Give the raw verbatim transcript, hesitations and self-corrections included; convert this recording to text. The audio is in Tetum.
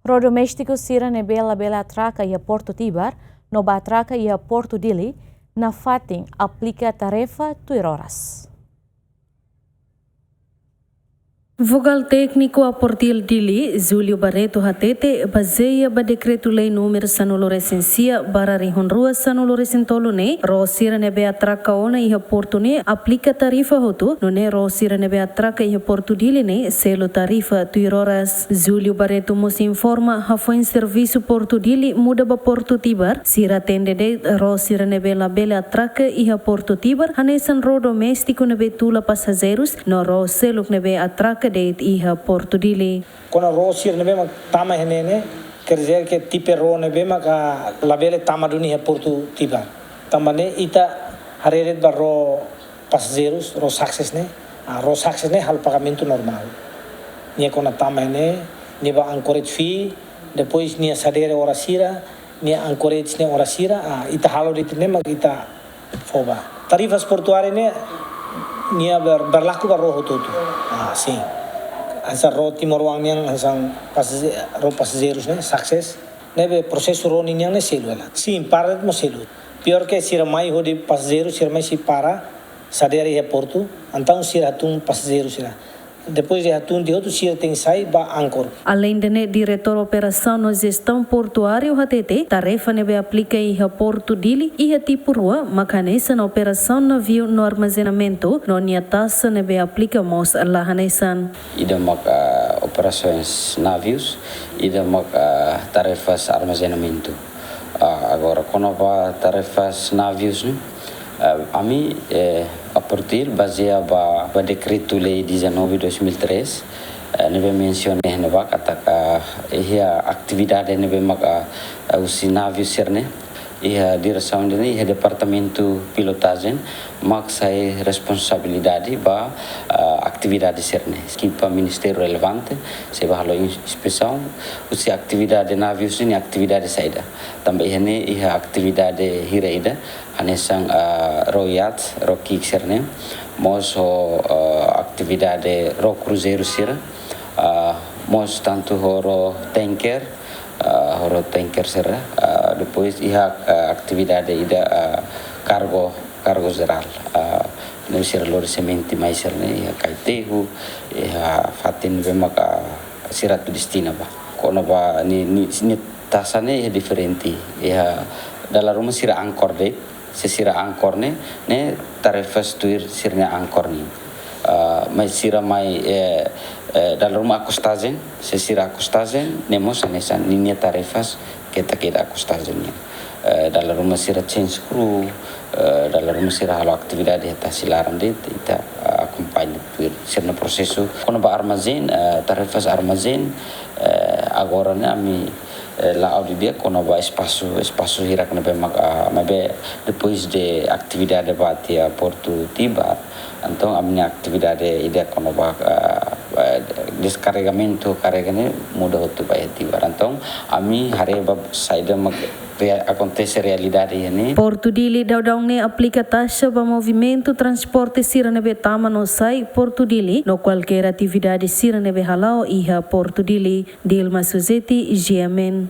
Ró doméstiku sira ne'ebé labele atraka iha Portu Tibar no bá atraka iha Portu Dili, nafatin aplika tarifa tuir oras. Vogál tékniku APORDIL Dili, Júlio Barreto hatete, bazeia ba dekretu-lei númeru sanulu-resin-sia barra rihun rua sanulu-resin-tolu ne'e, ró sira ne'ebé atraka ona iha portu ne'e aplika tarifa hotu, nune'e ró sira ne'ebé atraka iha Portu Dili ne'e selu tarifa tuir oras. Júlio Barreto mós informa, hafoin servisu Portu Dili muda ba Portu Tibar, sira atende de'it ró sira ne'ebé labele atraka iha Portu Tibar, hanesan ró doméstiku ne'ebé tula pasajeirus no ró seluk ne'ebé atraka de'it iha Portu Dili. Kona-ba ró sira ne'ebé mak tama iha ne'e ne'e, quer dizer que tipe ró ne'ebé maka labele tama duni iha Portu Tibar. Tanba ne'e ita haree de'it ba ró pasajeirus, ró success ne'e, ah, ró success ne'e halo pagamentu normál. Nia kona tama iha ne'e, nia bá anchorage fee, depois nia sadere oras sira, nia anchorage nia oras sira, ah, ita halo de'it ne'e mak ita fó ba. Tarifas portuária ne'e, nia ber-, berlaku ba ró hotu-hotu. Ah, sin. Hanesan ró timoroan nian, hanesan pasaje-, ró pasajeirus ne'e, success. Ne'ebé prosesu ró ninian ne'e selu hela. Sin, para de'it mós selu. Pior que sira mai hodi pasajeiru, sira mai sei para, sadere iha portu, entaun sira hatún pasajeiru sira. Depois de hatún tiha hotu, sira tenke sai bá anchor. Aleinde ne'e, Diretór Operasaun no Jestaun Portuáriu hatete, tarifa ne'ebé aplika iha Portu Dili iha tipu rua, mak hanesan operasaun naviu no armazenamentu, no nia taxa ne'ebé aplika mós la hanesan. Ida mak, ah, operações navios, ida mak, ah, tarefas armazenamentu. Ah, agora, kona-ba tarefas navios ne'e, ah, ami, eh, APORDIL bazeia ba, ba Dekretu-Lei dezanove dois mil e três, eh, ne'ebé mensiona iha ne'ebá katak, ah, iha atividade ne'ebé maka, ah, husi naviu sira-ne'e, iha diresaun ida-ne'e, iha departamentu pilotajen, mak sai responsabilidade ba, ah, atividade sira-ne'e. Ekipa ministériu relevante sei bá halo ins-, inspesaun, husi atividade naviu sira-ne'e atividade saida. Tanba iha ne'e iha atividade hira ida, hanesan, ah, ró yacht, ró ki'ik sira-ne'e, mós ho, ah, atividade ró kruzeiru sira, ah, mós tantu ho ró tanker, ah, ho ró tanker sira, ah, depois iha, ah, atividade ida, ah, kargo, kargo jerál, ah, ne'ebé sira lori semente mai sira-ne'e, iha Kaitehu, iha fatin ne'ebé maka sira atu destina ba. Kona-ba ni, ni, ni taxa ne'e iha diferente, iha dala ruma sira anchor de'it, se sira anchor ne'e, ne'e tarefas tuir sira-nia anchor nian. Ah, mai sira mai, eh, eh, dala ruma acostajen, se sira acostajen, ne'e mós hanesan ninia tarefas keta keda acostajen nian. Eh, dala ruma sira change crew, eh, dala ruma sira halo atividade iha tasi laran de'it, ita, ah, akompaña tuir sira-nia prosesu. Kona-ba armazén, eh, tarefas armazén, eh, agora ne'e ami, eh, la'o didi'ak kona-ba espasu, espasu hirak ne'ebé mak, ah, maibé depois de atividade ba tiha Portu Tibar, entaun ami-nia atividade ida kona-ba, ah, ah, deskarregamentu, karrega ne'e muda hotu ba iha Tibar. Entaun ami haree ba saida mak rea-, akontese realidade iha ne'e. Portu Dili daudaun ne'e aplika taxa ba movimentu transporte sira ne'ebé tama no sai Portu Dili, no kualkér atividade sira ne'ebé hala'o iha Portu Dili. Dilma Suzeti, G M N.